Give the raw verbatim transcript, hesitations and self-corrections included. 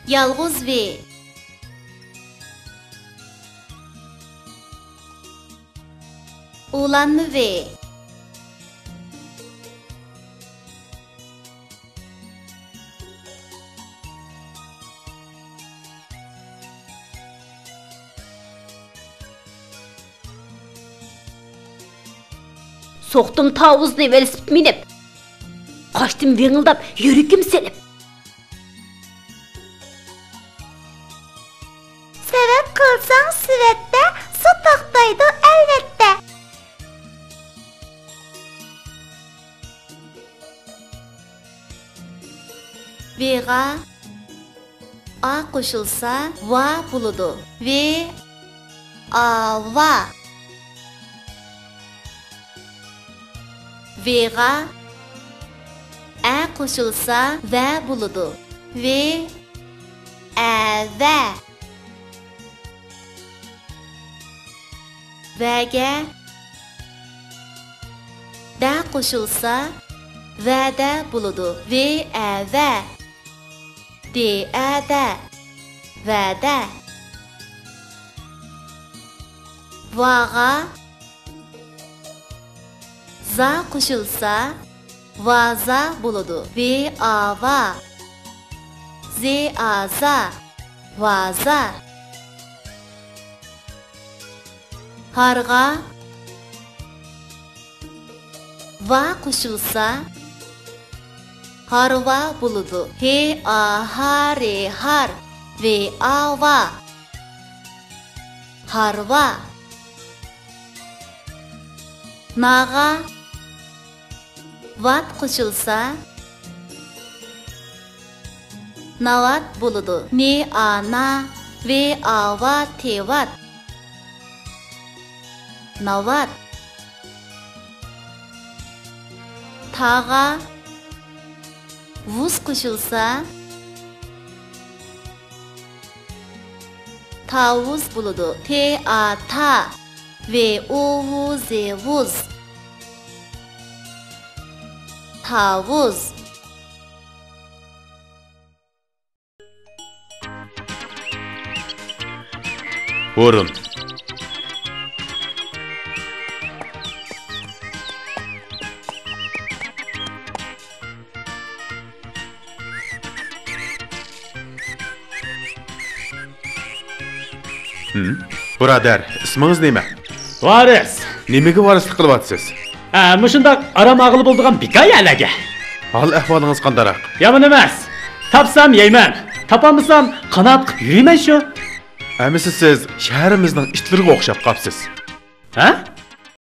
يالغۇز ۋې. ئۇلانما ۋې. سوقتۇم تاۋۇزنى ۋېلىسىپىت مىنىپ، قاچتىم ۋىڭىلداپ يۈرىكىم سېلىپ. سەۋەب قىلساڭ سېۋەتتە، سۇ توختايدۇ ئەلۋەتتە. ۋېغا ئا قوشۇلسا ۋا بولىدۇ. ۋې، ئا، ۋا. ۋېغا ئە قوشۇلسا ۋە بولىدۇ. ۋې، ئە، ۋە. ۋەگە دە قوشۇلسا ۋەدە بولىدۇ. ۋې، ئە، ۋە. دې، ئە، دە. ۋەدە. ۋاغا زا قوشۇلسا ۋازا بولىدۇ. ۋې، ئا، ۋا. زې، ئا، زا. ۋازا. ھارغا ۋا قوشۇلسا ھارۋا بولىدۇ. ھې، ئا، ھا، رې، ھار. ۋې، ئا، ۋا. ھارۋا. ناغا ۋات قوشۇلسا ناۋات بولىدۇ. نې، ئا، نا. ۋې، ئا، ۋا، تې، ۋات. ناۋات. تاغا ۋۇز قوشۇلسا تاۋۇز بولىدۇ. تې، ئا، تا. ۋې، ئۇ، ۋۇ، زې، ۋۇز. تاۋۇز. ھۇرۇن. ھىم؟ بۇرادەر، ئىسمىڭىز نېمە؟ ۋارىس. نېمىگە ۋارىسلىق قىلىۋاتىسىز؟ ھە، مۇشۇنداق ئارام ئالغىلى بولىدىغان بىكار يەرلەرگە. ھال-ئەھۋالىڭىز قانداقراق؟ يامان ئەمەس. تاپسام يەيمەن، تاپالمىسام قانائەت قىلىپ يۈرىمەن شۇ. ئەمىسە سىز شەھىرىمىزنىڭ ئىتلىرىغا ئوخشاپ قاپسىز. ھە؟